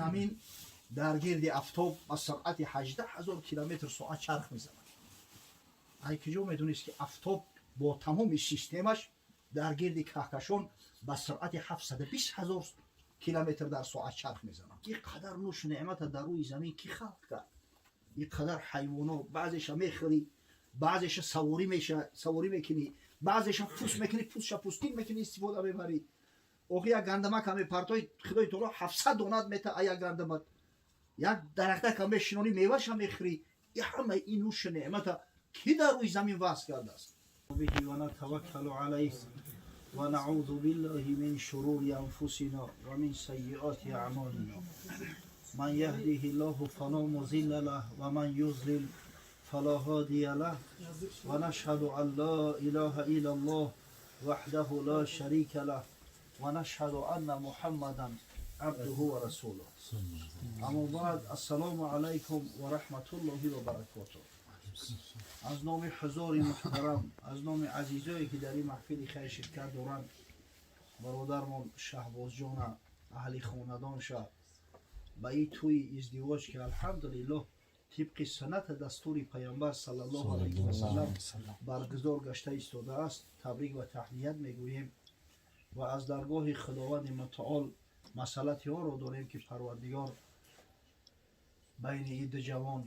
Замин дар гирди афтоб ба суръати 18 000 километр соат чарх мезанад. Ай куҷо медонист, ки афтоб бо тамоми системаш дар гирди каҳкашон ба суръати 720 000 километр дар соат чарх мезанад? Ин қадар нӯшу неъмата дар рӯи замин кӣ халқ кард? Ин қадар ҳайвоно, баъзеша мехӯрӣ, баъзеша саворӣ меша, саворӣ мекунӣ, баъзеша пӯст мекунӣ, пӯстша пӯстин мекунӣ, истифода мебарӣ. Охи, як гандамака мепартои, Худои таоло 700 донат мета. А як гандамак, як дарахтака мешинонӣ, меваша мехӯрӣ. И ҳамаи ин нӯшу неъмата кӣ дар рӯи замин васф кардааст? به ونتوكل عليه ونعوذ بالله من شرور أنفسنا ومن سيئات أعمالنا. من يهده الله فلا مضل له ومن يضلل فلا هادي له. ونشهد أن لا إله إلا الله وحده لا شريك له ونشهد أن محمدا عبده ورسوله. أما بعد، السلام عليكم ورحمة الله وبركاته. Аз номи ҳузури муҳтарам, аз номи азизое, ки дар ин маҳфили хайр ширкат доранд, бародармон Шаҳбозҷона, аҳли хонадонша ба ин тӯи издивоҷ, ки алҳамдулиллоҳ, тибқи суннати дастури Паямбар саллаллоҳу алайҳи васалам баргузор гашта истодааст, табрик ва таҳният мегӯем ва аз даргоҳи Худованди Мутаол масъалати онро дорем, ки Парвардигор байни ин ду ҷавон,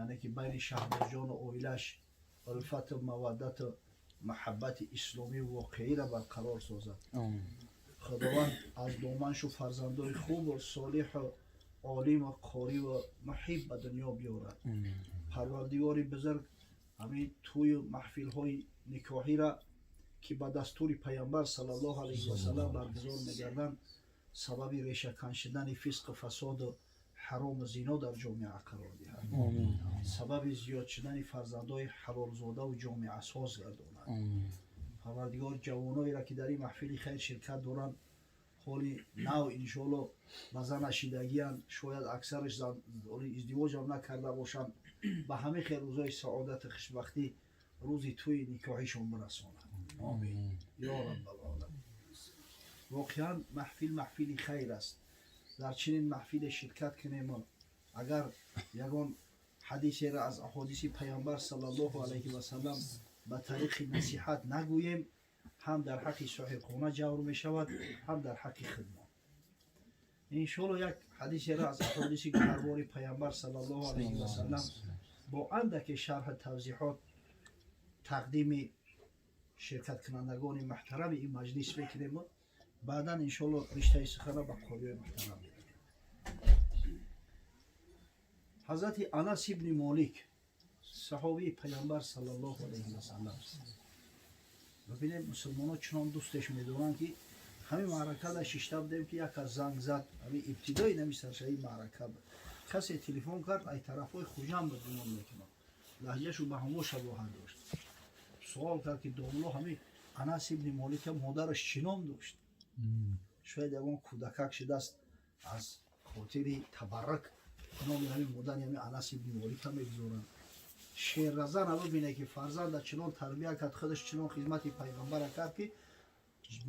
яъне ки байни Шаҳбозҷону оилаш, улфату маваддату маҳаббати исломию воқеиро барқарор созад. Худованд аз доманшу фарзандои хубу солиҳу олиму қориву муҳиб ба дунё биёрад. Парвардигори бузург ҳамин тӯю маҳфилҳои никоҳира, ки ба дастури Паямбар саллаллоҳу алайҳи васалам баргузор мегарданд, сабаби решакан шудани фисқу фасоду ҳарому зино дар ҷомеа қарор диҳад, сабаби зиёд шудани фарзандои ҳалолзодаву ҷомеасоз гардонад. Парвардигор ҷавоноеро, ки дар ин маҳфили хайр ширкат доранд, ҳоли нав иншоалло ба зан ашидагиянд, шояд аксараш издивоҷам накарда бошанд, ба ҳамин хел рӯзои саодату хушбахтӣ, рӯзи тӯи никоҳишон бирасонад. Омин ё раббалоламин. Воқеан, маҳфил маҳфили хайр аст. Дар чунин маҳфиле ширкат кунему агар ягон ҳадисеро аз аҳодиси Паямбар саллаллоҳу алайҳи васалам ба тариқи насиҳат нагӯем, ҳам дар ҳаққи соҳибхона ҷавр мешавад, ҳам дар ҳаққи худмон. Иншоалло, як ҳадисеро аз аҳодиси гуҳарбори Паямбар саллаллоҳу алайҳи васалам бо андаке шарҳу тавзеҳот тақдими ширкаткунандагони муҳтарами ин маҷлис мекунем. Баъдан иншоалло риштаи сухана ба қориёи муҳтарам медиҳем. Ҳазрати Анас ибни Молик, саҳобии Паямбар саллаллоҳу алайҳи васалам. Бибинем, мусулмонҳо чунон дӯстеш медоранд, ки ҳамин маъракада шишта будем, ки як кас занг зад. Ҳамин ибтидои нами саршавии маърака буд, касе телефон кард, ай тарафҳои Хуҷанд буд, гумон мекунам, лаҳҷашу ба ҳамо шабоҳат дошт. Суол кард, ки домло, ҳамин Анас ибни Молика модараш чӣ ном дошт? Шояд ягон кӯдакак шудааст, аз хотири табаррук номи ҳамин модари ҳамин Анас ибни Молика мегузоранд. Шерразана бибине, ки фарзанда чунон тарбия кард, худаш чунон хизмати пайғамбара кард, ки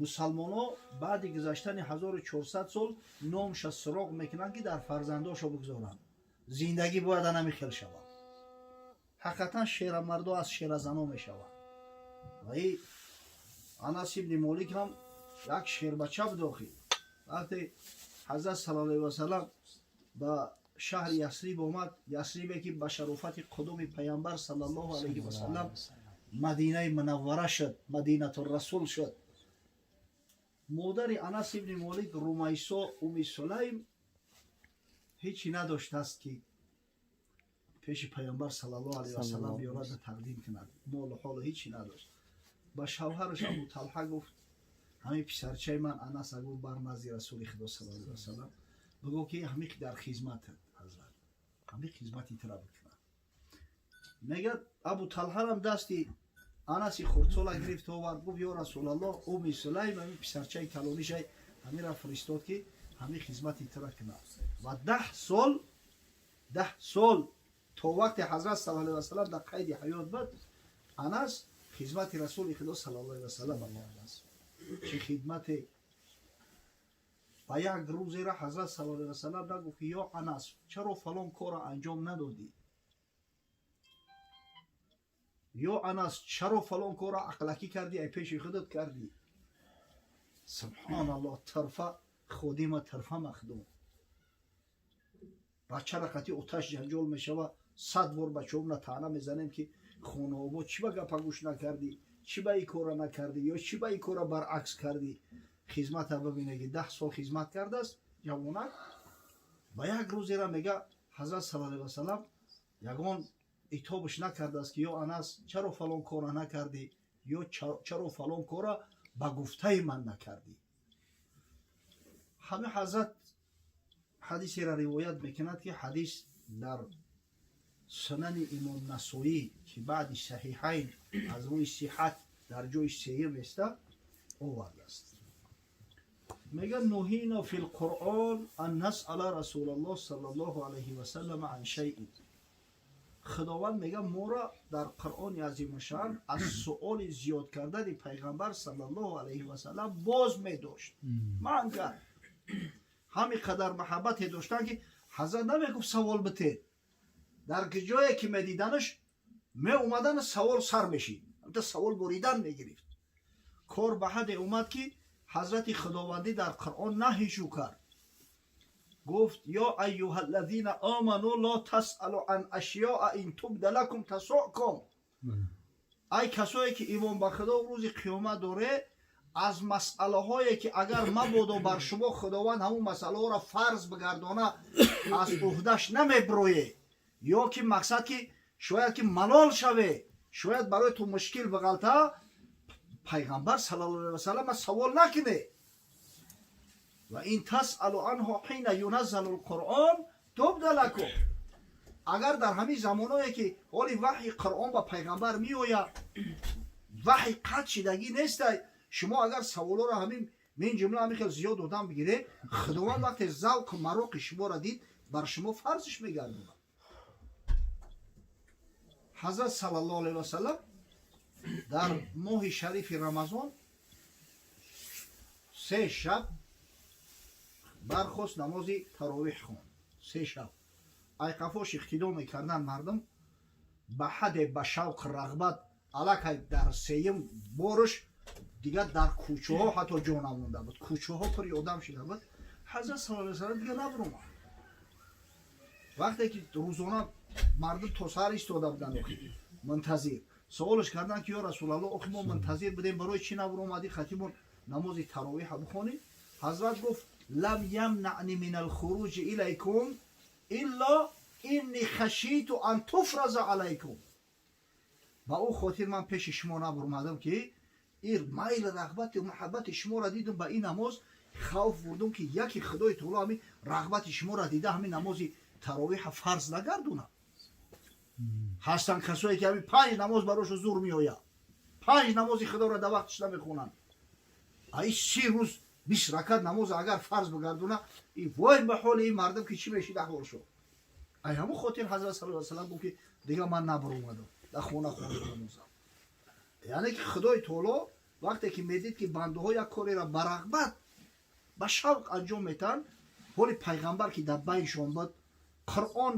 мусалмонҳо баъди гузаштани 1400 сол номша суроғ мекунанд, ки дар фарзандошо бигузоранд. Зиндагӣ бояд анами хел шавад. Ҳақиқатан, шерамардо аз шеразано мешаванд. Ва и Анас ибни Молик ҳам як шербача буд. Охи, вақте Ҳазрат саллаллоҳу алайҳи васалам ба шаҳри Ясриб омад, Ясрибе, ки ба шарофати қудуми Паямбар саллаллоҳу алайҳи васалам Мадинаи Мунаввара шуд, Мадинатуррасул шуд, модари Анас ибни Молик Румайсо Уми Сулайм ҳечи надоштааст, ки пеши Паямбар саллаллоҳу алайҳи васалам биёрада тақдим кунад. Молу ҳолу ҳечи надошт. Ба шавҳараш Абу Талҳа гуфт: «Ҳамин писарчаи ман Анаса», гуфт, «бар назди Расули Худо саллаллоҳу алайҳи васалам бигӯ, ки ҳамин дар хизматат, ҳазрат, ҳамин хизмати тура бикунад». Мегӯяд, Абу Талҳарам дасти Анаси хурдсола гирифт, овард, гуфт: «Ё Расулаллоҳ, Уми Сулайм ҳамин писарчаи калонишай ҳамира фиристод, ки ҳамин хизмати тура кунад». Ва 10 сол, 10 сол, то вақте Ҳазрат саллаллоҳу алайҳи васалам дар қайди ҳаёт буд, Анас хизмати Расули Худо саллаллоҳу алайҳи васалам. Чӣ хидмате! Ба як рӯзера ҳазрат саллаллоҳу алайҳи васаллам нагуфт, ки: «Ё Анас, чаро фалон корро анҷом надодӣ? Ё Анас, чаро фалон корро ақлакӣ кардӣ, ай пеши худат кардӣ?» Субҳоналлоҳ, тарфа ходима, тарфа махдум. Бачара қати оташ ҷанҷол мешава. 100 бор бачаҳомна таъна мезанем, ки хонаобод, чӣ ба гапа гӯш накардӣ, чӣ ба ин кора накардӣ ё чӣ ба ин кора баръакс кардӣ? Хизмата бибине, ки 10 сол хизмат кардааст ҷавонак. Ба як рӯзера мега, ҳазрат саллаллоҳу алайҳи васаллам ягон итобаш накардааст, ки: «Ё Анас, чаро фалон кора накардӣ?» ё «Чаро фалон кора ба гуфтаи ман накардӣ?» Ҳамин ҳазрат ҳадисеро ривоят мекунад, ки ҳадис дар Сунани Имом Насоӣ, ки баъди Саҳиҳайн аз рӯи сиҳат дар ҷои сеюм еста, овардааст. Мега: نهينا في القرآن أن نسأل رسول الله صلى الله عليه وسلم عن شيء. Худованд, мега, моро дар Қуръони азимушшаън аз суоли зиёд кардани пайғамбар саллаллоҳу алайҳи васаллам боз медошт, манъ кард. Ҳамин қадар маҳаббате доштанд, ки ҳазрат намегуфт савол битед. Дар ҷое ки медиданаш, меомадан, савол сар мешид, та савол буридан мегирифт. Кор ба ҳадде омад, ки ҳазрати худовандӣ дар Қуръон наҳӣ шу кард, гуфт: يا أيها الذين آمنوا لا تسألوا عن أشياء إن تبد لكم تسؤكم. Ай касое ки имон ба Худо, рӯзи қиёмат доре, аз масъалаҳое ки агар мабодо бар шумо Худованд ҳамун масъалаҳоро фарз бигардона, аз уҳдаш намеброед ё ки мақсад ки шояд ки малол шаве, шояд барои ту мушкил бағалта, пайғамбар саллаллоҳу алайҳи васаллам савол накуне. وإن تسألوا عنها حين ينزل القرآن تبد لكم. Агар дар ҳамин замоное ки ҳоли ваҳйи Қуръон ба пайғамбар меояд, ваҳй қатъ шидагӣ нестай, шумо агар саволоро ҳамин мин ҷумла ҳамин хел зиёд одам бигире, Худованд вақте завқу мароқи шуморо дид, бар шумо фарзиш мегардонад. Ҳазрат саллаллоҳу алайҳи васаллам дар моҳи шарифи Рамазон 3 шаб бархост, намози таровиҳ хонд 3 шаб. Айқафош иқтидо мекарданд мардум ба ҳадде, ба шавқ, рағбат. Аллакай дар сеюм борш дигар дар кӯчаҳо ҳатто ҷо намонда буд, кӯчаҳо пури одам шуда буд. Ҳазрат саллаллоҳу алайҳи васаллам дигар набуромад. Вақте ки рӯзона мардум то саҳар истода буданд, охи мунтазир, саволш карданд, ки: «Ё Расулалло, охи мо мунтазир будем, барои чӣ набуромадӣ, хатимон намози таровиҳа бихонӣ?» Ҳазрат гуфт: لم يمنعني من الخروج إليكم إلا إني خشيت أن تفرض عليكم. Ба ӯ хотир ман пеши шумо набуромадам, ки ир майл, рағбати, муҳаббати шуморо дидум ба ин намоз, хавф бурдум, ки яки Худои таоло ҳамин рағбати шуморо дида, ҳамин намози таровиҳа фарз нагардонад. Ҳастанд касое ки ҳамин панҷ намоз барошо зур меояд, панҷ намози Худоро дар вақтиш намехонанд. Ай 30 рӯз 20 ракат намоз агар фарз бигардона, и вой ба ҳоли ин мардум, ки чӣ мешид аҳволшо. Ай ҳамун хотир ҳазрат саллаллоҳу алайҳи васаллам гуфт, ки дигар ман набаромадам, дар хона хондам намозам. Яъне ки Худои таоло вақте ки медид, ки бандаҳо як кореро ба рағбат, ба шавқ анҷом метаҳанд, ҳоли пайғамбар ки дар байншон буд, Қуръон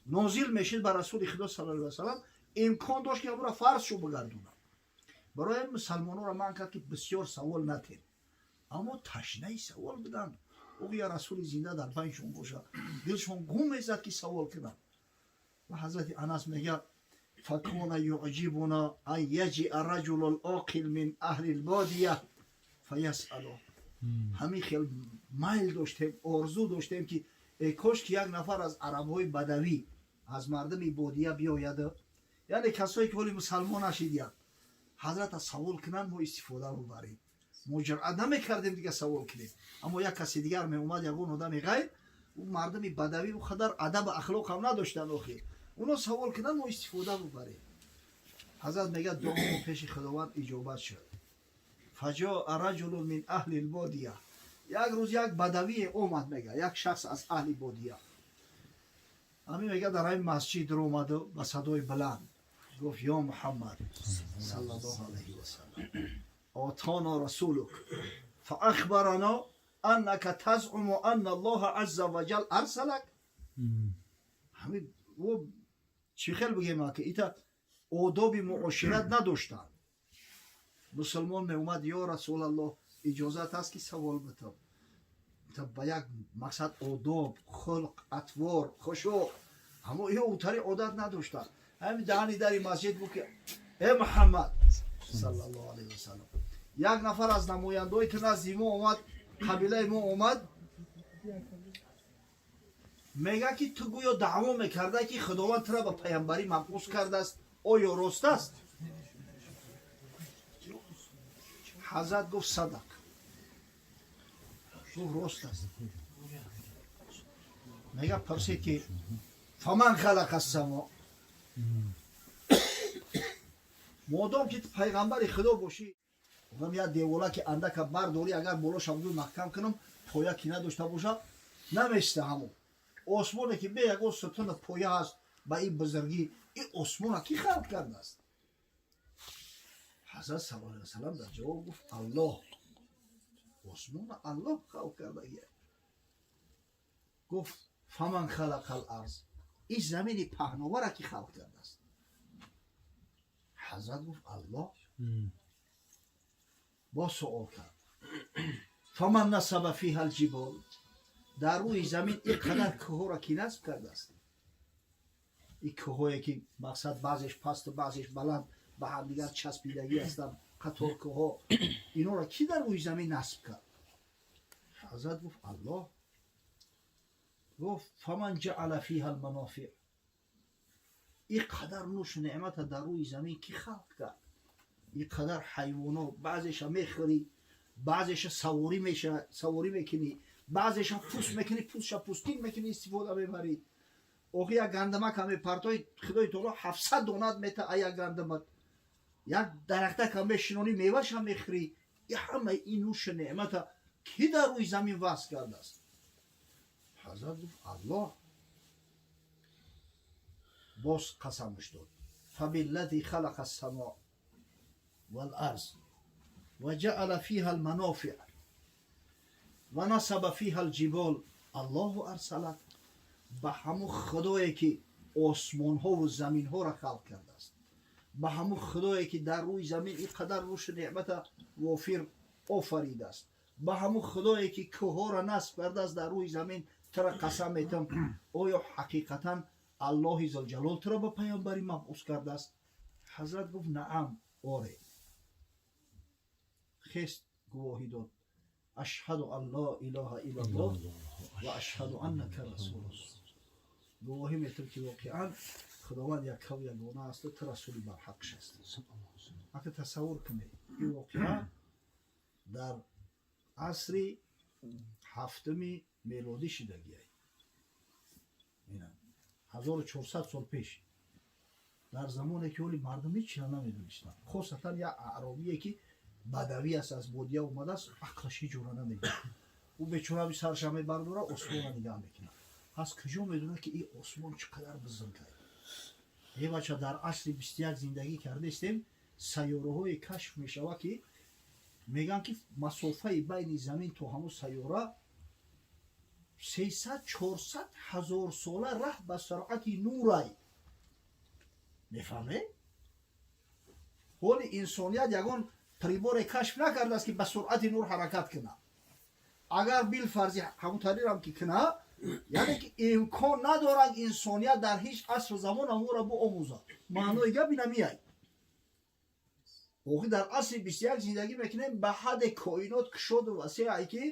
нозил мешид ба расули Худо саллаллоҳу алайҳи васаллам, имкон дошт, ки ҳамуро фарз шу бигардонад. Барои мусалмононро манъ кард, ки бисёр савол натем. Аммо ташнаи савол буданд. Ӯ я расули зинда дар байншон бошад, дилшон гум мезад, ки савол кунанд. Ва ҳазрати Анас мегӯяд: فكان يعجبنا أن يجيء رجل العاقل من أهل البادية فيسأل. Ҳамин хел майл доштем, орзу доштем, ки э кош ки як нафар аз арабҳои бадавӣ, аз мардуми бодия биёяд, яъне касое ки ҳоли мусалмон нашидиянд, ҳазрата савол кунанд, мо истифода бубарем. Мо ҷуръат намекардем дига савол кунем. Аммо як каси дигар меомад, ягон одами ғайр, ӯ мардуми бадавӣ, ӯ қадар адабу ахлоқ ҳам надоштанд охир, оно савол кунанд, мо истифода бубарем. Ҳазрат мегӯяд: дуомо пеши Худованд иҷобат шуд. فجاء رجل من أهل البادية. Як рӯз як бадавие омад, мега, як шахс аз аҳли бодия. Ҳамин, мега, дар ҳамин масҷид омаду ба садои баланд гуфт: «Ё Муҳаммад саллаллоҳу алайҳи васаллам, أتانا رسولك فأخبرنا Аннака тазъуму анна Аллоҳа азза ва ҷал арсалак. Ҳамин чӣ хел бигем, ки ита одоби муошират надоштанд. Мусулмон меомад: «Ё Расулаллоҳ, иҷозат аст, ки савол битам?» Ба як мақсад, одоб, хулқ, атвор, хушӯ. Аммо ё утари одат надоштанд. Ҳамин даҳани дари масҷид буд, ки: «Э Муҳаммад саллаллоҳу алайҳи васаллам, як нафар аз намояндаҳои ту назди мо омад, қабилаи мо омад, мега, ки ту гӯё даъво мекарда, ки Худованд тура ба паямбарӣ мабъус кардааст. Оё рост аст?» Ҳазрат гуфт: «Садақ», гуфт: «Рост аст». Мега, пурсид, ки: «Фаман халақа ссамо? Модом ки пайғамбари Худо бошӣ, одам як девола ки андака бардорӣ, агар болоша буду маҳкам кунам, поя ки надошта бошад, наместа. Ҳамон осмоне, ки бе ягон сутуна поя ҳаст, ба ин бузургӣ, ин осмона кӣ халқ кардааст?» Ҳазрат саллаллоҳу алайҳи васаллам дар ҷавоб гуфт: «Аллоҳ, осмона Аллоҳ халқ кардагия». Гуфт: «Фаман халақал арз? Ин замини паҳновара кӣ халқ кардааст?» Ҳазрат гуфт: «Аллоҳ». Боз суол кард: «Фаман насаба фиҳа лҷибол? Дар рӯи замин ин қадар кӯҳҳоро кӣ насб кардааст? Ин кӯҳҳое, ки мақсад баъзеш пасту баъзеш баланд, ба ҳамдигар часпидагӣ ҳастанд, қатор кӯҳҳо, инҳоро кӣ дар рӯи замин насб кард?» Ҳазрат гуфт: «Аллоҳ». Гуфт: «Фаман ҷаала фиҳа лманофиъ? Ин қадар нӯшу неъмата дар рӯи замин кӣ халқ кард? Ин қадар ҳайвоно, баъзеша мехӯрӣ, баъзеша саворӣ мекунӣ, баъзеша пӯст мекунӣ, пӯстша пӯстин мекунӣ, истифода мебарӣ. Охи як гандамака мепартои, Худои таоло 700 донат мета а як гандамат. Як дарахтака мешинонӣ, меваша мехӯрӣ. И ҳамаи ин нӯшу неъмата кӣ дар рӯи замин васл кардааст?» Ҳазрат гуфт: «Аллоҳ». Боз қасамаш дод: «Фабиллади халақа ссамо валарз ва ҷаала фиҳа лманофиъ ва насаба фиҳа лҷибол, Аллоҳу арсалак? Ба ҳамун Худое, ки осмонҳову заминҳоро халқ кардааст, ба ҳамун Худое, ки дар рӯи замин ин қадар рушду неъмата вофир офаридааст, ба ҳамун Худое, ки кӯҳҳоро насб кардааст дар рӯи замин, тура қасам метам, оё ҳақиқатан Аллоҳи зулҷалол туро ба паёмбарӣ мабъус кардааст?» Ҳазрат гуфт: «Наам, оре». Хест, гувоҳӣ дод: «Ашҳаду ан ло илоҳа иллаллоҳ ва ашҳаду аннака расулуллоҳ. Гувоҳӣ метам, ки воқеан Худованд яккаву ягона асту ту расули барҳақш ҳастӣ». Ака, тасаввур кунед, ин воқеа дар асри ҳафтуми мелодӣ шидагиай, 1400 сол пеш, дар замоне ки оли мардум ҳеч чиза намедонистанд. Хосатан як аъробие, ки бадавӣ аст, аз бодия омадааст, ақлаш ҳеҷ ҷора намегирад. Ӯ бечора сарша мебардора, осмона нигаҳ мекунад. Аз куҷо медонад, ки ин осмон чӣ қадар бузург аст? Е бача, дар асри 21 зиндагӣ кардастем, сайёраҳое кашф мешавад, ки мегӯянд, ки масофаи байни замин то ҳамун сайёра 300-400 ҳазор сола раҳ ба суръати нурай. Мефаҳмед? Ҳоли инсоният ягон приборе кашф накардааст, ки ба суръати нур ҳаракат кунад. Агар билфарзи ҳамун тарирам ки кунад, яъне ки имкон надорад инсоният дар ҳеҷ асру замон ҳамонро биомӯзад. Маънои гап инамияй. Охи дар асри 21 зиндагӣ мекунем, ба ҳадде коинот кушоду васеъ, ки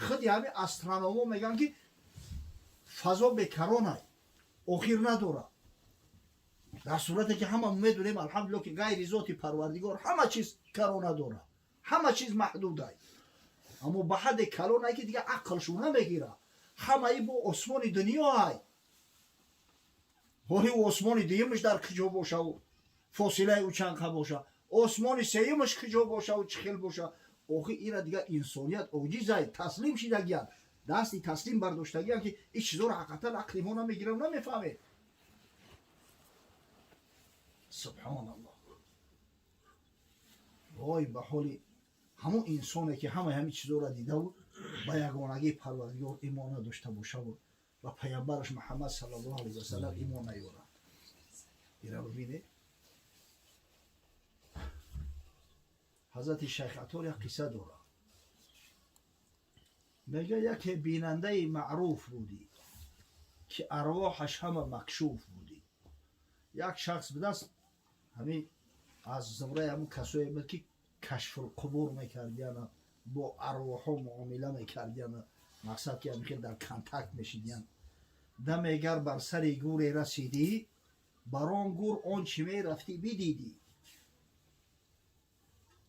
худи ҳамин астрономо мегӯянд, ки фазо бекаронай, охир надорад. Дар сурате ки ҳама медонем, алҳамдулилло, ки ғайри зоти Парвардигор ҳама чиз карона дорад, ҳама чиз маҳдудай. Аммо ба ҳадде калонай, ки дига ақлшу намегирад. Ҳамаи бо осмони дунёай. Ҳоли осмони дуюмаш дар куҷо бошаву фосилаи ӯ чанқа боша, осмони сеюмаш куҷо бошаву чӣ хел боша? Охи ира дига инсоният оҷизай, таслим шидагиян, дасти таслим бардоштагиян, ки ин чизоро ҳақиқатан ақли мо намегирам, намефаҳмед. Субҳоналлоҳ! Вой ба ҳоли Ҳамон инсоне, ки ҳамаи ҳамин чизоро дидаву ба ягонагии Парвардигор имон надошта бошаву ба паямбараш Муҳаммад саллаллоҳу алайҳи васалам имон наёрад. Ира бибинед, ҳазрати Шайх Атор як қисса дорад. Мега, яке бинандаи маъруф будӣ, ки арвоҳаш ҳама макшуф будӣ. Як шахс будааст, ҳамин аз зумраи ҳамун касое буд, ки кашфулқубур мекардияна, бо арвоҳҳо муомила мекардияна, мақсад ки ҳамин хел дар контакт мешидиян. Дамегар бар сари гӯре расидӣ, бар он гӯр он чӣ мерафтӣ бидидӣ.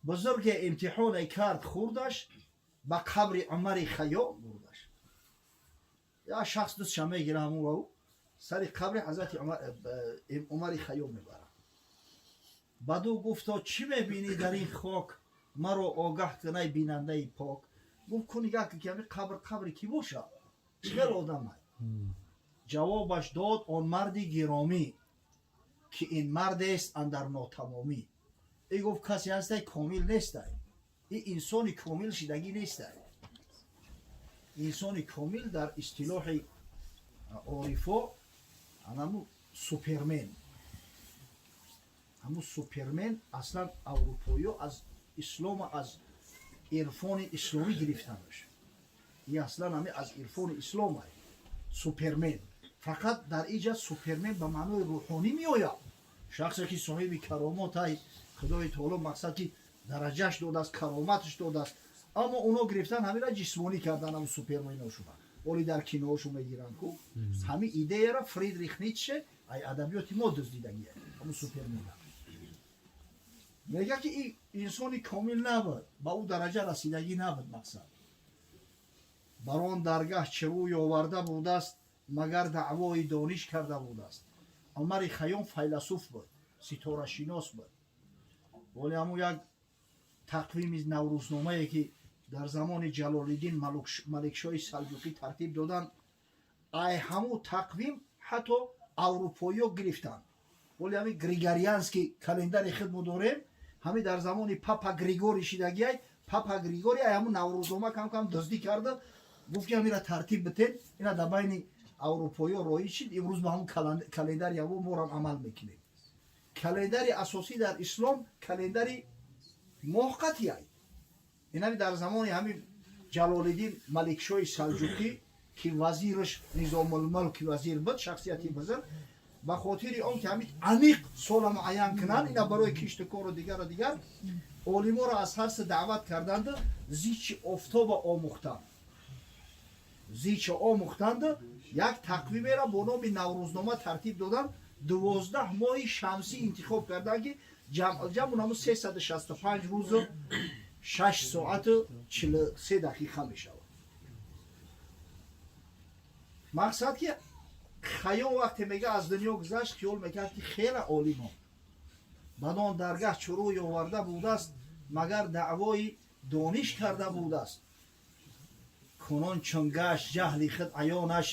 Бузурге имтиҳоне кард хурдаш, ба қабри Умари Хайём бурдаш. Як шахс дустша мегира, ҳамонро сари қабри ҳазрати Умари Хайём мебарад. Баъду гуфто: «Чӣ мебинӣ дар ин хок? Маро огаҳ кунай, бинандаи пок». Гуфт: «Ку, нигаҳ кун, ки ҳамин қабр қабри кӣ бошад, чӣ хел одамай?» Ҷавобаш дод он марди гиромӣ, ки ин мардест андар нотамомӣ. И гуфт: «Касе ҳастай, комил нестай, и инсони комил шидагӣ нестай». Инсони комил дар истилоҳи орифо анаму супермен. Ҳамун супермен аслан аврупоиё аз ислома, аз ирфони исломӣ гирифтанаш. И аслан ҳами аз ирфони исломай супермен. Фақат дар иҷа супермен ба маънои рӯҳонӣ меояд, шахсе ки соҳиби каромотай, Худои таоло мақсад ки дараҷаш додааст, кароматаш додааст. Аммо оно гирифтан ҳамира ҷисмонӣ кардан, ҳам суперменошуна оли дар киноошо мегиранд ку. Ҳамин идеяра Фридрих Ницше ай адабиёти мо дуздидагия. Ҳамун супермена мега, ки и инсони комил набуд, ба ӯ дараҷа расидагӣ набуд. Мақсад, бар он даргаҳ чӣ рӯй оварда будааст, магар даъвои дониш карда будааст. Умари Хайём файласуф буд, ситорашинос буд. Вале ҳамун як тақвими наврӯзномае, ки дар замони Ҷалолиддин Маликшоҳи Салҷуқӣ тартиб доданд, ай ҳамун тақвим ҳатто аврупоиё гирифтанд. Вале ҳамин григорианский календари худмо дорем, ҳамин дар замони папа Григорий шидагиай. Папа Григорий ай ҳамун наврӯзнома кам кам дуздӣ карда, гуфт, ки ҳамира тартиб битед. Ина дар байни аврупоиё роиҷ шид. Имрӯз ба ҳамун календари аво морам амал мекунем. Календари асосӣ дар ислом календари моҳқатиай. Инами дар замони ҳамин Ҷалолиддин Маликшоҳи Салҷуқӣ, ки вазираш Низомулмулк вазир буд, шахсияти бузург, ба хотири он ки ҳамин аниқ сола муайян кунанд, ина барои кишту кору дигару дигар, олиморо аз ҳар се даъват карданду зичи офтоба омӯхтанд. Зичи омӯхтанду як тақвимеро бо номи наврӯзнома тартиб доданд. 12 моҳи шамсӣ интихоб карданд, ки ҷамъ 365 рӯзу 6 соату 43 дақиқа мешавад. Мақсад ки Хайём вақте мега аз дунё гузашт, хиёл мекард, ки хеле олимо. Бад он даргаҳ чӣ рӯй оварда будааст, магар даъвои дониш карда будааст. Кунун чун гашт ҷаҳли худ аёнаш,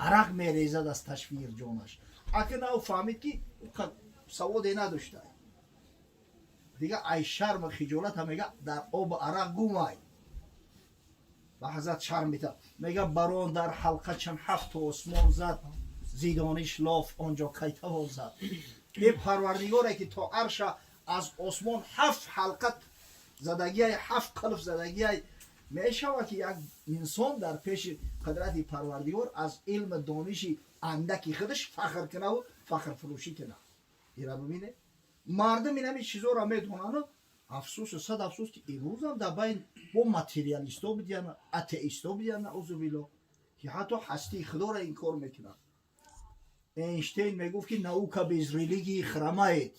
арақ мерезад аз ташвир ҷонаш. Акн ав фаҳмид, ки саводе надошта. Дига ай шарму хиҷолата мега дар обу арақ гумай. Ба ҳазрат шарм мета. Мега, барон дар ҳалқа чанд ҳафту осмон зад, зи дониш лоф онҷо кай тавон зад? Е Парвардигоре, ки то арша аз осмон ҳафт ҳалқа задагиай, ҳафт қилф задагиай, мешавад, ки як инсон дар пеши қудрати Парвардигор аз илму дониши андаки худаш фахр кунаву фахрфурӯшӣ кунад? Ира бибине, мардум инами чизоро медонану афсӯсу сад афсӯс, ки имрӯзам дар байн бо материалисто бидиян, атеисто бидиян, наузубилло, ки ҳатто ҳастии худоро инкор мекунанд. Эйнштейн мегуфт, ки наука без религии хромает.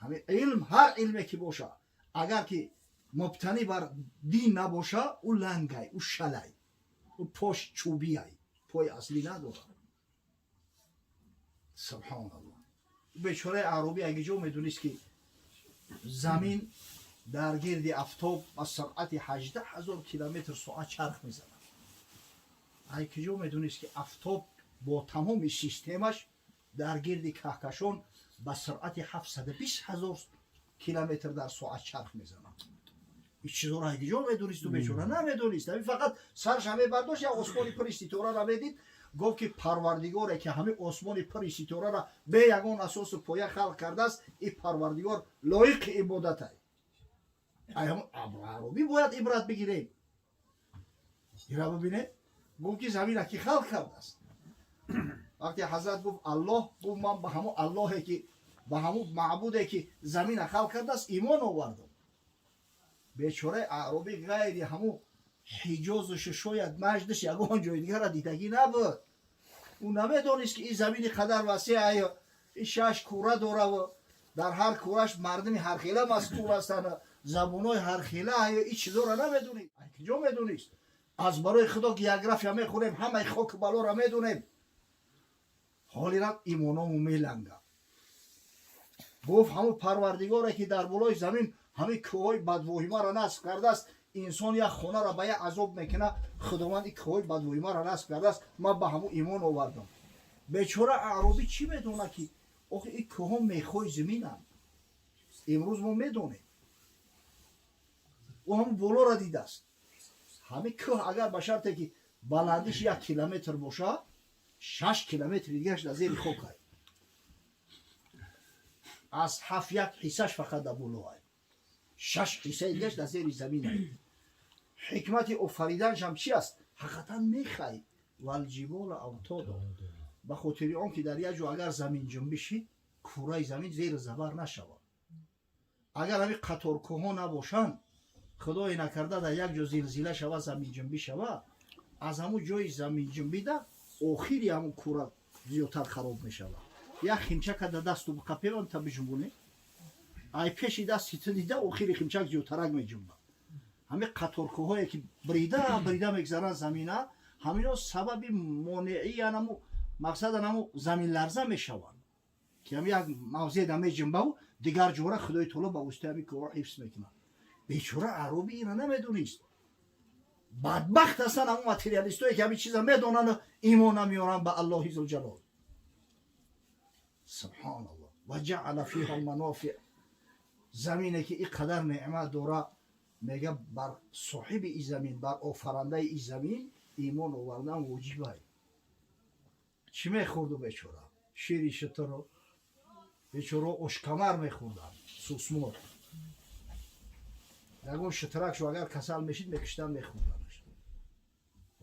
Ҳамин илм, ҳар илме ки боша, агар ки мубтанӣ бар дин набоша, ӯ лангай, ӯ шалай, ӯ пош чӯбиай, пои аслӣ надорад. Субҳоналлоҳ. Бечораи аъробӣ аги ҷо медонист, ки замин дар гирди афтоб ба суръати 18 000 километр соат чарх мезанад. Ай киҷо медонист, ки афтоб бо тамоми системаш дар гирди каҳкашон ба суръати 720 000 километр дар соат чарх мезанад. Ин чизоро киҷо медонисту, бечора намедонист. Ами фақат сарша мебардошт, як осмони пури ситорара медид. Гуфт, ки парвардигоре, ки ҳамин осмони пури ситорара бе ягон асосу поя халқ кардааст, ин парвардигор лоиқи ибодатай. Ай ҳамун аъробӣ бояд ибрат бигирем. Ира бибине, гуфт, ки замина ки халқ кардааст? Вақте ҳазрат гуфт Аллоҳ, гуфт: «Ман ба ҳамун Аллоҳе, ки ба ҳамун маъбуде, ки замина халқ кардааст, имон овардам». Бечораи аъробӣ ғайри ҳамун Ҳиҷозушу шояд Наҷдиш ягон ҷои дигара дидагӣ набуд. Ӯ намедонист, ки ин замини қадар васеъ, ин шаш кура дораву дар ҳар кураш мардуми ҳархела маскун ҳастанд, забонҳои ҳархела. Ин чизоро намедонист. Киҷо медонист? Аз барои Худо, география мехӯрем, ҳамаи хоку балоро медонем. Ҳолира имоному меланга. Гуфт: «Ҳамун парвардигоре, ки дар болои замин ҳамин кӯҳҳои бадвоҳимаро насб кардааст, инсон як хонаро ба як азоб мекунад, Худованд ин кӯҳҳои бадвоҳимаро насб кардааст, ман ба ҳамун имон овардам». Бечора аъробӣ чӣ медонад, ки охи ин кӯҳҳо мехҳои заминанд? Имрӯз мо медонем. Ӯ ҳамун болоро дидааст. Ҳамин кӯҳ агар ба шарте ки баландиш 1 километр бошад, 6 километри дигараш дар зери хокай. Аз ҳафт як ҳиссаш фақат дар болоай, шаш ҳиссаи дигараш дар зери заминай. Ҳикмати офариданашам чи аст? Ҳақиқатан мехай والجبال أوتادا, ба хотири он ки дар як ҷо агар замин ҷунбишид, кураи замин зери забар нашавад. Агар ҳамин қаторкӯҳҳо набошанд, худое накарда, дар як ҷо зилзила шавад, заминҷунбӣ шавад, аз ҳамун ҷои заминҷунбида охири ҳамун кура зиёдтар хароб мешавад. Як химчака дар дасту қапеван та биҷунбонӣ, ай пеши дасти ту дида, охири химчак зиёдтарак меҷунбад. Ҳамин қаторкӯҳое, ки брида брида мегзаранд замина, ҳамино сабаби монеъи анаму мақсадан ҳаму заминларза мешаванд, ки ҳами як мавзеъда меҷунбаву дигар ҷора Худои таоло ба воситаи ҳамин кӯҳҳо ҳифз мекунад. Бечора аъробӣ ина намедонист. Бадбахт ҳастанд ҳамун материалистое, ки ҳамин чиза медонанд, имон намеоранд ба Аллоҳи зулҷалол. Субҳоналлоҳ. وجعل فيها المنافع. Замине, ки ин қадар неъмат дора, мега, бар соҳиби ин замин, бар офарандаи ин замин имон овардан воҷибай. Чӣ мехӯрду бечора? Шири шутуру. Бечора ошкамар мехӯрданд, сусмор. Ягон шутракшу агар касал мешид, мекиштан, мехӯрданаш.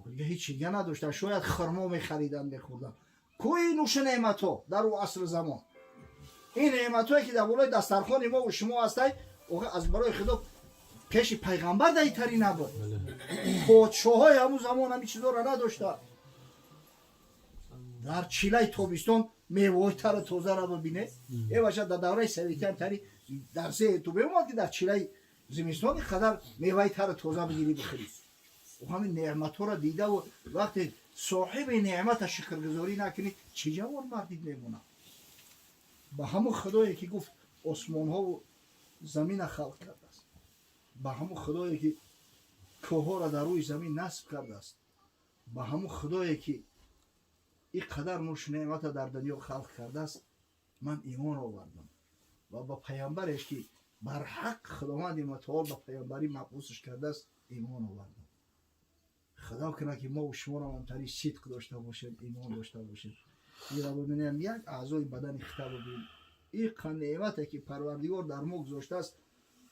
Дига ҳеҷ чига надоштан. Шояд хурмо мехаридан, мехӯрдан. Кӯи нӯши неъматҳо дар ӯ асри замон, ин неъматҳое, ки дар болои дастархони мо шумо ҳастай, аз барои Худо, пеши пайғамбар даитарӣ набуд. Подшоҳои ҳамун замон ҳамин чизоро надошта. Дар чилаи тобистон мевоҳои тару тозаро бибине. Э, баша, дар давраи советиам тари дар се ту бемомад, ки дар чилаи зимистон ин қадар меваи тару тоза бигирӣ, бихӯрӣ. Ҳамин неъматҳоро дидаву вақте соҳиби неъмата шукргузорӣ накунӣ, чӣ ҷавон мардид мемонад? Ба ҳамун Худое, ки гуфт осмонҳову замина халқ кардааст, ба ҳамун Худое, ки кӯҳҳоро дар рӯи замин насб кардааст, ба ҳамун Худое, ки ин қадар нӯшу неъмата дар дунё халқ кардааст, ман имон овардам ва ба паямбареш, ки барҳақ Худованди мутаол ба паямбарӣ мабусш кардааст, имон овардам. Худо кунад, ки мо шуморо ҳамтари сидқ дошта бошем, имон дошта бошем. Ира бибинем, як аъзои бадани хита бибин. Иқа неъмате, ки Парвардигор дар мо гузоштааст,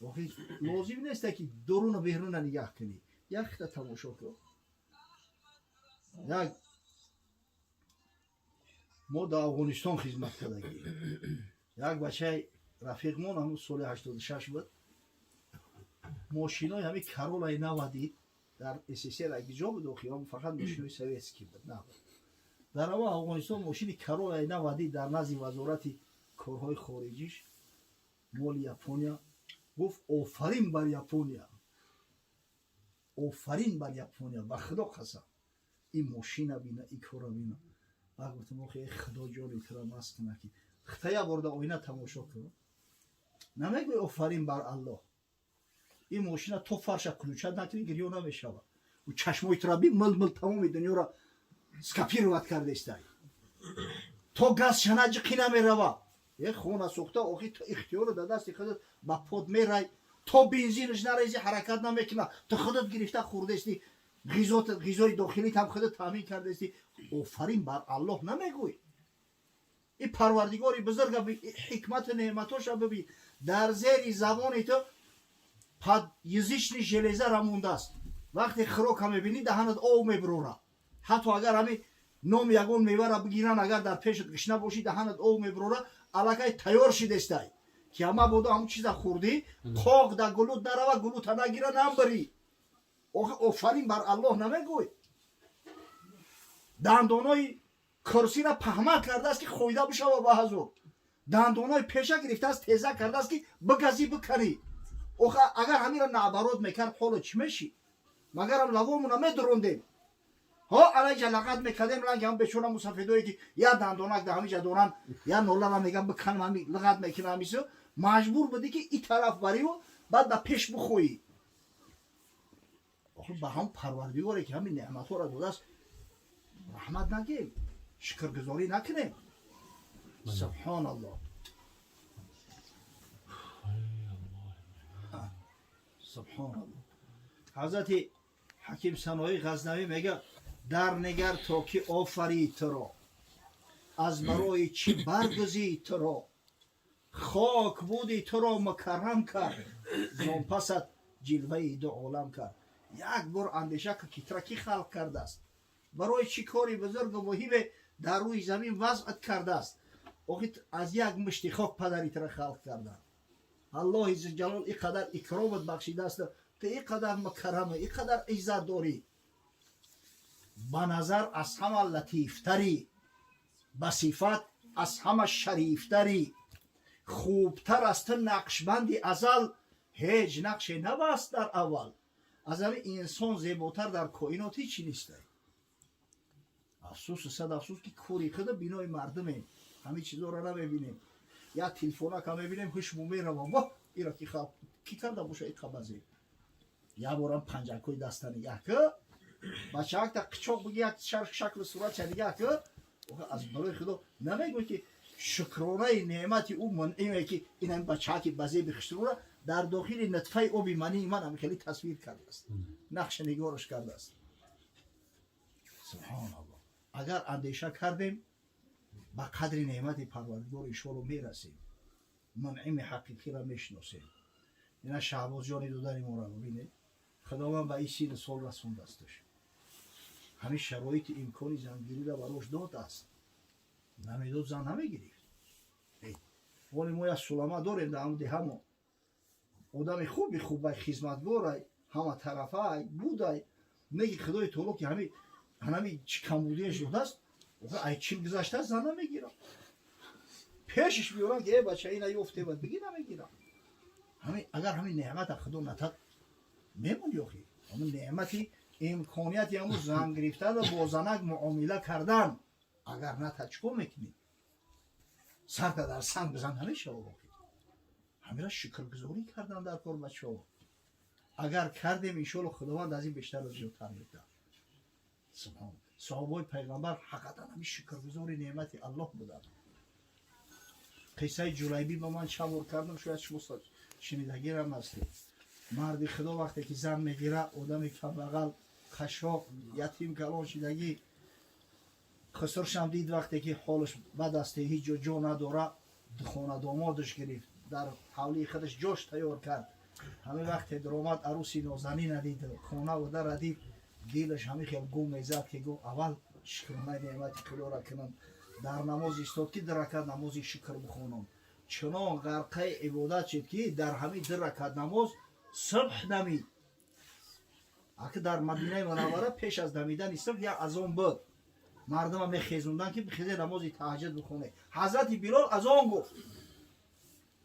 охи лозим несте, ки дуруну беруна нигаҳ кунӣ, як хита тамошо кун. Як мо дар Афғонистон хизмат кардагӣ, як бачаи рафиқмон, ҳамун соли 86 буд, мошинои ҳамин Каролаи нава дид. Дар СССР ҷо буд, охи фақат мошинои советский буд, набуд. Дар ава Афғонистон мошини Каролаи нава дид дар назди Вазорати корҳои хориҷиш, моли Япония. Гуфт: «Офарин бар Япония, офарин бар Япония, ба Худо қасам, ин мошина бина, ин кора бина». Баъд гуфтам: «Охи, Худо ҷони тура маст куна, ки хита як бор дар оина тамошо кун, намегӯй офарин бар Аллоҳ? Ин мошина то фарша включать накунӣ, гирё намешавад. Чашмои тура би, мил мил тамоми дунёро скопировать кардаистай, то газ шанаҷиқӣ намерава. Е, хона сӯхта, охи, ту ихтиёрро дар дасти худат, ба под мерай». То бензинаш нарези, ҳаракат намекунад. Ту худат гирифта хӯрдести, ғизои дохилит ҳам худат таъмин кардести, офарин бар Аллоҳ намегӯй? И Парвардигори бузурга, ҳикмату неъматоша бибин. Дар зери забони ту подъязычный железа ра мондааст. Вақте хӯрока мебинӣ, даҳанат об мебурора. Ҳатто агар ҳами номи ягон мевара бигиран, агар дар пешат гишна бошӣ, даҳанат об мебурора. Аллакай тайёр шидестай, ки ҳама бодо ҳамун чиза хӯрдӣ, қоқ да гулут нарава, гулута нагира, намбирӣ. Охи, офарин бар Аллоҳ намегӯй? Дандонои курсира паҳма кардааст, ки хӯйда бишава ба ҳазур. Дандонои пеша гирифтааст, теза кардааст, ки бигазӣ, биканӣ. Охи, агар ҳамира наоборот мекард, ҳоло чӣ мешӣ? Магарам лавомуна медурондем, ҳо, алайҷа лағат мекардем, ранги ҳам бечора мусафедое, ки я дандонак да ҳамиҷа доран, я нолара меган, биканам, ҳами лағат мекунам. Ҳамисо маҷбур будӣ, ки и тараф бариву баъд ба пеш бихоҳӣ. Охи, ба ҳам Парвардигоре, ки ҳамин неъматҳоро додааст, раҳмат нагем, шукргузорӣ накунем? Субҳоналлоҳ, субҳоналлоҳ. Ҳазрати Ҳаким Саноӣ Ғазнавӣ мега: «Дар нигар, то ки офарид туро, аз барои чӣ баргузид туро. Хок буди, туро мукаррам кард, зон пасат ҷилваи ду олам кард». Як бор андеша кун, ки тура кӣ халқ кардааст, барои чӣ кори бузургу муҳиме дар рӯи замин вазъат кардааст. Охи, аз як мушти хок падари тура халқ карданд. Аллоҳи зулҷалол ин қадар икромат бахшидааст, ту ин қадар мукаррама, ин қадар иззат дорӣ, ба назар аз ҳама латифтарӣ, ба сифат аз ҳама шарифтарӣ. Хубтар аз ту нақшбанди азал ҳеҷ нақше набаст дар аввал. Аз ҳамин инсон зеботар дар коинот ҳечи нестай. Афсӯсу сад афсӯс, ки кори худа бинои мардумем, ҳамин чизоро намебинем. Як телефонака мебинем, ҳушму меравам: воҳ, ира ки халқ кӣ карда боша и қабазе? Як борам панҷакҳои даста нигаҳ ки, бачаакта қичоқ биги, як шаклу суратша нигаҳ ки. Аз барои Худо намегӯй, ки шукронаи неъмати ӯ мунъиме, ки ин бачааки ба зеби хушрӯра дар дохили нутфаи оби мании ман ҳам хеле тасвир кардааст, нақши нигораш кардааст? Субҳоналлоҳ. Агар андеша кардем, ба қадри неъмати Парвардигор иншоалло мерасем, мунъими ҳақиқиро мешиносем. Ина Шаҳбозҷони додари моро бибинед. Худованд ба ин сину сол расондасташ, ҳамин шароити имкони зангириро барош додааст. Намедод, зан намегирифт. Воли мо як сулама дорем дар ҳам деҳамо, одами хуби хубай, хизматгорай, ҳама тарафай будай. Неги Худои таоло, ки ҳами ҳанами чӣ камбудиеш додааст, ай 40 гузаштааст, зан намегирам. Пешиш биёрам, ки э бача, ина ёфте, бад биги, намегирам. Ҳамин агар ҳамин неъмата Худо натад, мемони? Охи, ҳамин неъмати имконияти ҳамун зан гирифтану бо занак муомила кардан агар натад, чӣ кор мекунӣ? Сарта дар санг бизан, намешавад. Охи, ҳамира шукргузорӣ кардан дар кор, бачаҳо. Агар кардем, иншоалло, Худованд аз ин бештару зиёдтар медиҳад. Субҳон, саҳобаи пайғамбар ҳақиқатан ҳамин шукргузори неъмати Аллоҳ буданд. Қиссаи Ҷулайбӣ ба ман чанд бор кардам, шояд шумо шунидагирам ҳастед. Марди Худо вақте ки зан мегира, одами камбағал, қашшоқ, ятим калон шидагӣ. Хусуршам дид, вақте ки ҳолаш бад аст, ҳеҷ ҷо ҷо надора, хонадомодаш гирифт, дар ҳавлии худаш ҷош тайёр кард. Ҳамин вақте даромад, аруси нозанина дид, хонаву дара дид, дилаш ҳамин хел гум мезад, ки гуфт: «Аввал шукронаи неъмати Худоро кунам». Дар намоз истод, ки ду ракат намози шукр бихонам. Чунон ғарқаи ибодат шуд, ки дар ҳамин ду ракат намоз субҳ дамид. Аки дар Мадинаи Мунаввара пеш аз дамидани субҳ як азон буд, мардума мехезонданд, ки бихезе, намози таҳаҷҷуд бихоне. Ҳазрати Билол азон гуфт.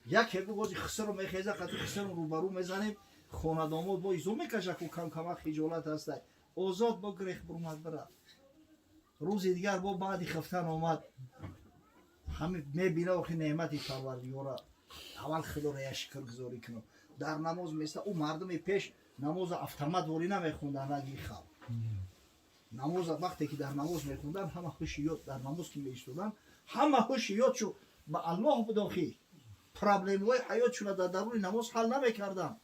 Яке гуфт: «Бози хисру мехеза, қати хисру рӯбарӯ мезанем, хонадомод бо изо мекаша ку, камкама хиҷолат ҳастай». Озод бо грех бурмад, бира. Рӯзи дигар бо баъди хифтан омад, ҳами мебина: охи, неъмати Парвардигора, аввал Худоро як шукргузорӣ кунам. Дар намоз места. Ӯ мардуми пеш намоза автомат ворӣ намехонданд, раги халқ. Намоза вақте ки дар намоз мехонданд, ҳама ҳуши ёд дар намоз ки меистоданд, ҳама ҳуши ёдшу ба Аллоҳ буд. Охи, проблемаҳои ҳаётшуна дар даруни намоз ҳал намекарданд.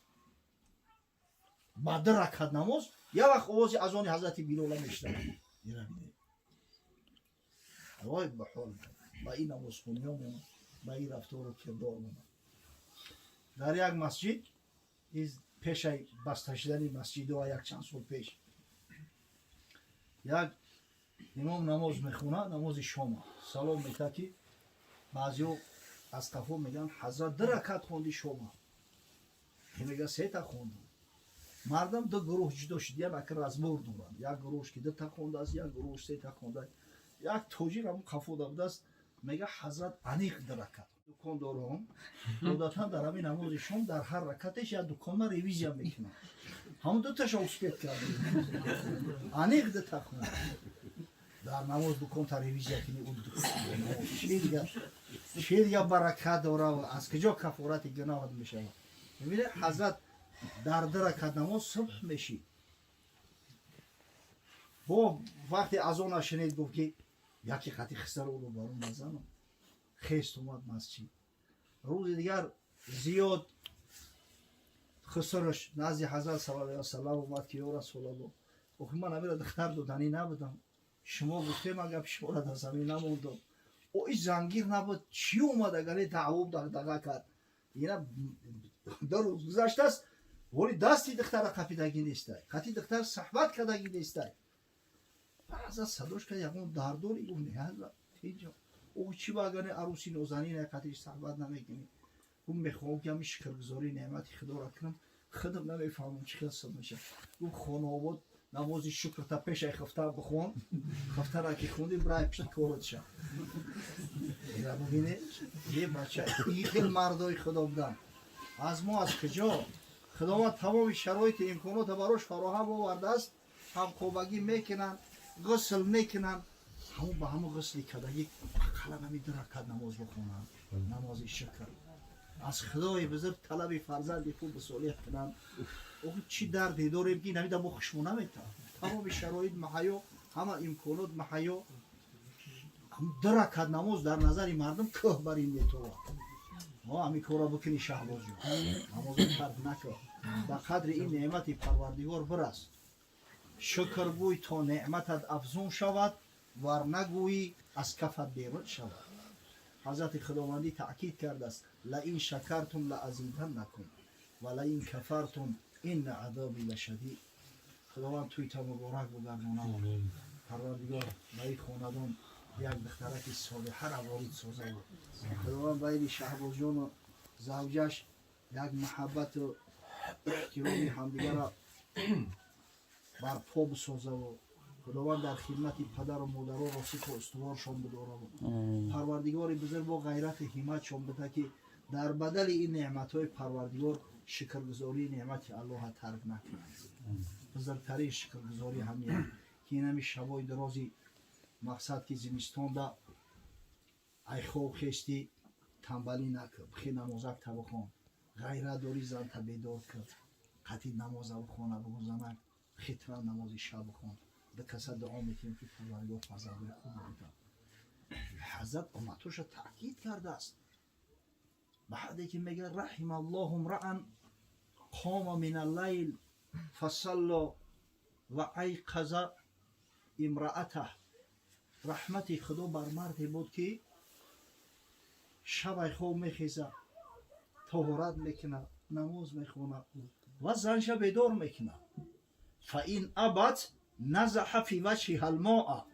Ба ду ракат намоз як вақт овози азони ҳазрати Билола мешунавад. Вой ба ҳол ба ин намозхониҳо мемон, ба ин рафтору кирдор мемон. Дар як масҷид из пешаи баста шудани масҷидҳо, як чанд сол пеш, як имом намоз мехонад, намози шома. Салом метад, ки баъзеҳо аз қафо мегӯянд: «Ҳазрат, ду ракат хонди шома?» Мега: «Сета хондам». Мардам ду гурӯҳ ҷудо шудиян, ака, разбор доранд. Як гурӯҳш ки дута хондааст, як гурӯҳш сета хондааст. Як тоҷир ҳамун қафода будааст, мега: «Ҳазрат аниқ ду ракат». Дукондорон одатан дар ҳамин намози шом дар ҳар ракатеш як дуконма ревизия мекунанд. Ҳамун дуташа успеть кард, аниқ дута хонд. Дар намоз дуконта ревизия кунӣ, чи дига баракат дора? Аз куҷо кафорати гуноҳат мешавад? Мебинед, ҳазрат дар ду ракат намоз субҳ мешид. Бо вақте азона шунид, гуфт, ки яке хати хисаро барон назанам. Хест, омад масҷид. Рӯзи дигар зиёд хусураш назди ҳазрат саллаллоҳу алайҳи васаллам омад, ки: «Ё Расулаллоҳ, охи ман амира духтар доданӣ набудам. Шумо гуфтем, ман гапи шуморо дар замин намондам. О, и зангир набуд, чӣ омад, агаре даъву дағдаға кард? Ина ду рӯз гузаштааст, воли дасти духтара қапидагӣ нестай, қати духтар суҳбат кардагӣ нестай». Ҳазрат садош кард: «Ягон дардори?» Гуфт: «Не, ҳазрат, ҳеҷ». «О, чӣ ба агане арӯси нозанина қатиш суҳбат намекунӣ?» Гуфт: «Мехоҳам, ки ҳамин шукргузории неъмати худоро кунам, худам намефаҳмам, чӣ хел суб мешавад». Гуфт: «Хонаобод намози шукрта пешай хифта бихон. Хифтара ки хунди, бирай пишти корот ша». Ира бубине, е бача, ин хел мардои худо буданд. Аз мо аз куҷо? Худованд тамоми шароити имконота барош фароҳам овардааст. Ҳамхобагӣ мекунанд, ғусл мекунанд. Ҳамун ба ҳамун ғусли кардагӣ ақаллан ҳами ду ракат намоз бихонанд, намози шукр. Аз худои бузург талаби фарзанди хуб солеҳ кунанд. Охи, чӣ дарде дорем, ки намида мо хушмо наметавон? Тамоми шароит маҳаё, ҳама имконот маҳаё, ду ракат намоз дар назари мардум кӯҳ бар ин метовад. Мо ҳамин корро бикунӣ, Шаҳбозҷон, намозо тарк накун, ба қадри ин неъмати Парвардигор бирас. Шукргӯй, то неъматат афзун шавад, вар нагӯӣ, аз кафат берун шавад. Ҳазрати худовандӣ таъкид кардааст: «لئن شكرتم لأزيدنكم ولئن كفرتم إن عذابي لشديد». Худованд тӯйта муборак бугардонад. Парвардигор ба ин хонадон як духтараки солиҳара ворид созад. Худованд байни Шаҳбозҷону завҷаш як муҳаббату эҳтироми ҳамдигара барпо бисозаву худованд дар хидмати падару модаро росиху устуворшон бидораву парвардигори бузург бо ғайрату ҳимматшон бида, ки дар бадали ин неъматҳои Парвардигор шукргузории неъмати Аллоҳа тарк накунанд. Бузургтарин шукргузорӣ ҳамин, ки инами шабои дарози мақсад, ки зимистонда ай хоб хестӣ, тамбалӣ накун, бихе намозак та бихон. Ғайрат дорӣ, занта бедор кун, қатъи намоза бихона. Бугу: «Занак, хитра намози шаб бихон». Ду каса дуо мекунем, ки Парвардигор фарзандои хуб бидиҳад. Ҳазрат умматоша таъкид кардааст ба ҳадде, ки мегӯяд: «رحم الله امرأ قام من الليل فصلى وأيقظ امرأته». Раҳмати худо бар марде буд, ки шабай хоб мехезад, тоҳорат мекунад, намоз мехонад ва занша бедор мекунад. «فإن أبت نضح في وجهها الماء».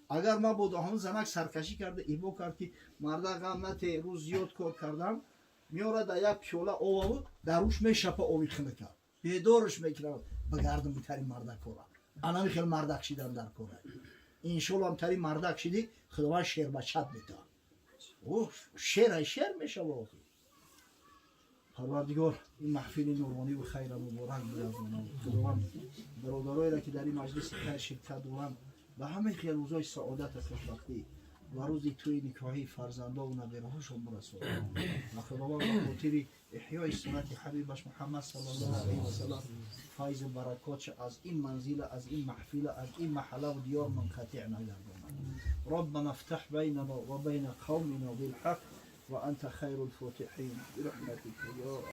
Агар мабодо ҳамн занак саркашӣ карда, ибо кард, ки «марда, ғам нате, рӯз зиёд кор кардам», меорад дар як пиёла оваву дар рӯш мешапа оби хинака, бедорш мекунад. Ба гардам битари мардак кора, анами хел мардак шидан дар кора. Иншолло, ҳамтари мардак шидӣ, худованд шербачат метавад. Шерай шер мешава охи. Парвардигор ин маҳфили нурониву хайра муборак бигардонад. Худованд бародароеро, ки дар ин маҷлиси хайр ширкат доранд, ба ҳамаи хел рӯзои саодату хушбахтӣ ва рӯзи тӯи никоҳии фарзандову набираҳошон бирасонад. Ва худованд ба хотири эҳёи суннати ҳабибаш Муҳаммад саллаллоҳу алайҳи васалам файзу баракотша аз ин манзила, аз ин маҳфила, аз ин маҳаллаву диёр мунқатиъ нагардонад. ربنا افتح بيننا وبين قومنا بالحق وأنت خير الفاتحين برحمتك.